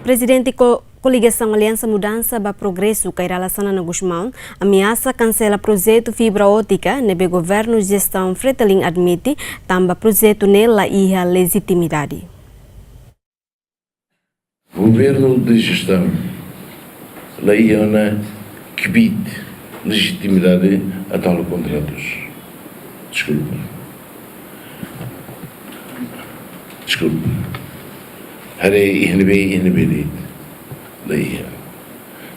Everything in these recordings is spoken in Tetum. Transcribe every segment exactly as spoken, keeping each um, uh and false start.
Prezidente Ko-, Koligasaun Aliansa Mudansa ba Progresu, Kay Rala Xanana Gusmão, ameasa kansela projetu fibra ótika ne'ebé governu jestaun Fretilin admite, tanba projetu ne'e la iha lejitimidade. Governu de jestaun la iha ona kbiit, lejitimidade atu halo kontratus. Deskulpa. Deskulpa. Haree iha ne'ebé, iha ne'ebé de'it. La iha.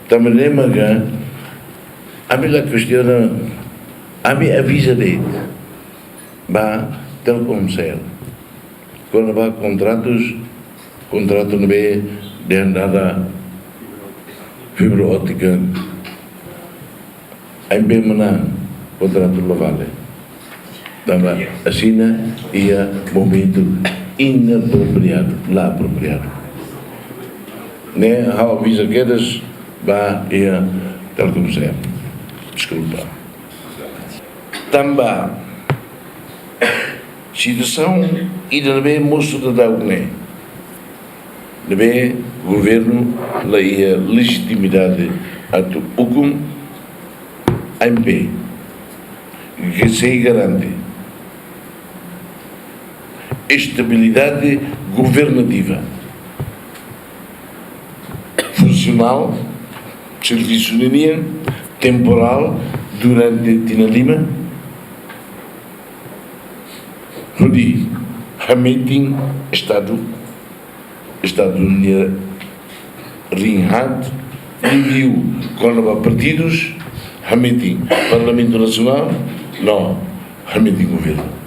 Tanba ne'e maka, ami la kestiona, ami aviza de'it ba Telkomcel. Kona-ba kontratus, kontratu ne'ebé dehan dada fibra ótika, ANP manán, kontratu la vale. Tanba asina iha momentu inapropriadu, la apropriadu. Ne'e ha'u aviza kedas ba iha Telkomcel. Deskulpa. Tanba situasaun ida ne'ebé mosu daudauk ne'e, ne'ebé governu la iha lejitimidade atu ukun, ANP, ke sei garante estabilidade governativa, funsionál, servisu ninian, temporál, durante tinan lima, hodi hametin Estadu, Estadu nia riin haat, liuliu kona-ba partidus, hametin Parlamentu Nasionál, no hametin governu.